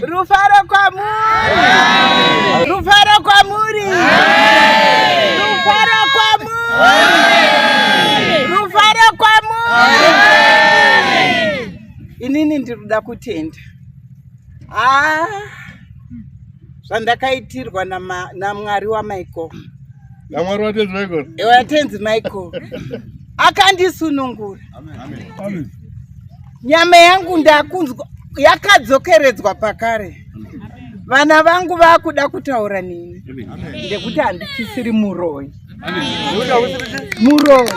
Rufaro kwamuri, rufaro kwamuri, rufaro kwamuri, rufaro kwamuri. Inini ndiri kuda kutenda ah, zvandakaitirwa naMwari waMichael, NaMwari waTenzi Michael, waTenzi Michael akandisunungura. Nyama yangu ndakunzwa yakadzokeredzwa pakare. Vana vangu vakuda kutaura neni ndekuti handichisiri muroyi. Muroyi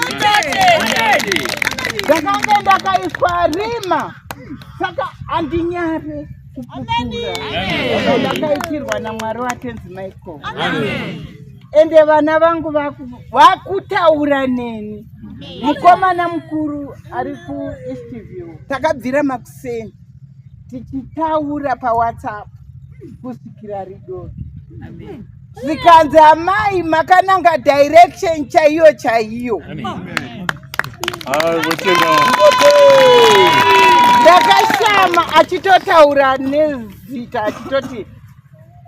ndakange ndakaiswa rima, saka handinyare kupupura ndakaitirwa naMwari waTenzi Michael. Ende vana vangu vakutaura neni. Mukomana mukuru ari kuEastview, takabvira makuseni tichitaura paWhatsApp kusvikira ridoki. Zvikanzi, "Amai, makananga direction chaiyo chaiyo." Hayi, votenda. Ndakashama achitotaura nezita, achitoti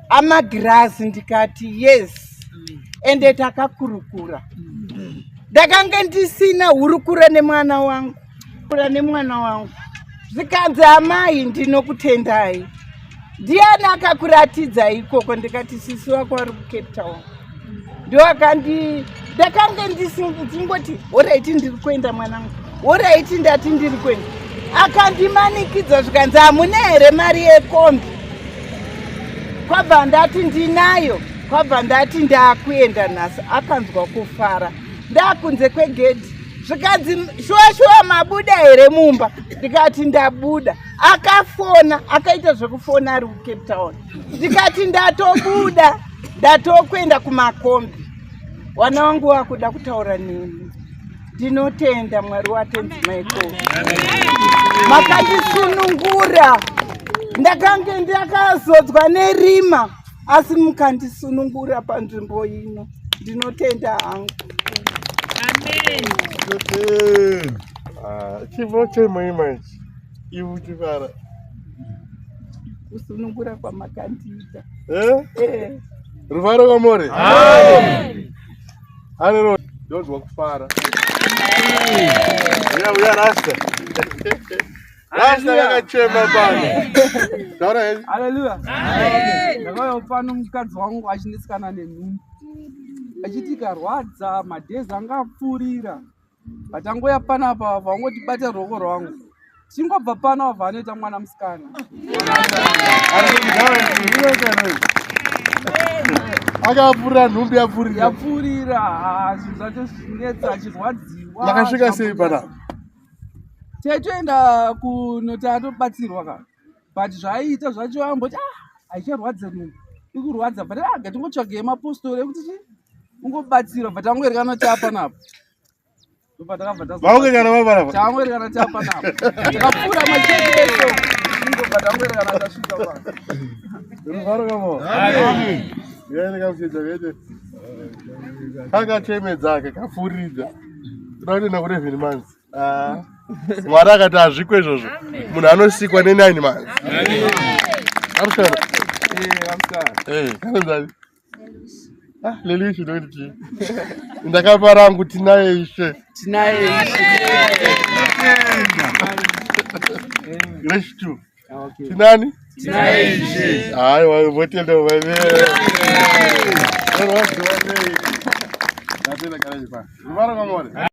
amagirazi. Ndikati, "Yes." Ende takakurukura. Ndakange ndisina hurukuro nemwana wangu, kura nemwana wangu. Zvikanzi, "Amai, ndinokutendai. Ndiani akakuratidza ikoko?" Ndikati, "Sisi wako ari kuCape Town ndo akandi." Ndakange ndingoti, "Alright, ndiri kuenda mwanangu. Alright, ndati ndiri kuenda." Akandimanikidza. Zvikanzi, "Hamuna here mari yekombi?" Kwabva ndati, "Ndinayo." Kwabva ndati, "Ndakuenda nhasi." Akanzwa kufara. Ndakunze kwegedhi, zvikanzi, "Shuwa shuwa mabuda here mumba?" Ndikati, "Ndabuda." Akafona, akaita zvekufona ari kuCape Town. Ndikati, "Ndatobuda, ndatokuenda kumakombi. Wana wangu wakuda kutaura neni. Ndinotenda Mwari waTenzi Michael, makandisunungura. Ndakange ndakazodzwa nerima, asi mukandisunungura panzvimbo ino. Ndinotenda hangu." Ah, chivo chemoi manje ivu chifara. Kusunungura kwamakandiita. Eh? Eh. Rufaro kwamuri. Haleluya, ndonzwa kufara. Uya, uya, rasta, rasta vakachema pano. Taura henyu. Haleluya! Ndakauya pano mukadzi wangu achinetsekana nenhumbu, achiti ikarwadza, madhezi anga apfuurira. Vatangoya panapa, vangotibata ruoko rwangu, chingobva pano wabva anoita mwana musikana. Akapfurira, nhumbi yapfurira. Yapfuurira. Ah, zvinhu zvacho zvinetsa, achirwadziwa. Makasvika sei panapa? Taitoenda kunoti atobatsirwa ka, but zvaiita zvacho amboti, "Ah, haicharwadza nhumbu, ikurwadza," but ah, ngatingotsvagei mapostori ekuti chi ungobatsirwa. But tangoerekana tapanapa, ndopatakabva. Maunge kana vapanapa? Tangoerekana tapanapa, takapfuura machechi eso, ingobva tangoerekana tasvika pano. Rufaro kamo yaende kamuchedza vete kakachemedza kakapfuuridza kuda kutoenda ku11 months. Ah. Mwari akati hazvikwe izvozvo, munhu anosikwa ne9 months. Amusikana. Eh, amusikana. Eh, kanonzani? Ah, Lelishi ndokuti chii? Ndakapa rangu, tinaye Ishe. Tinaye Ishe. Grace two. Okay. Tinani? Tinaye Ishe. Haiwa, votenda vane. Rwadziwa nei? Ndatenda kana ipa. Ruvara kwamore.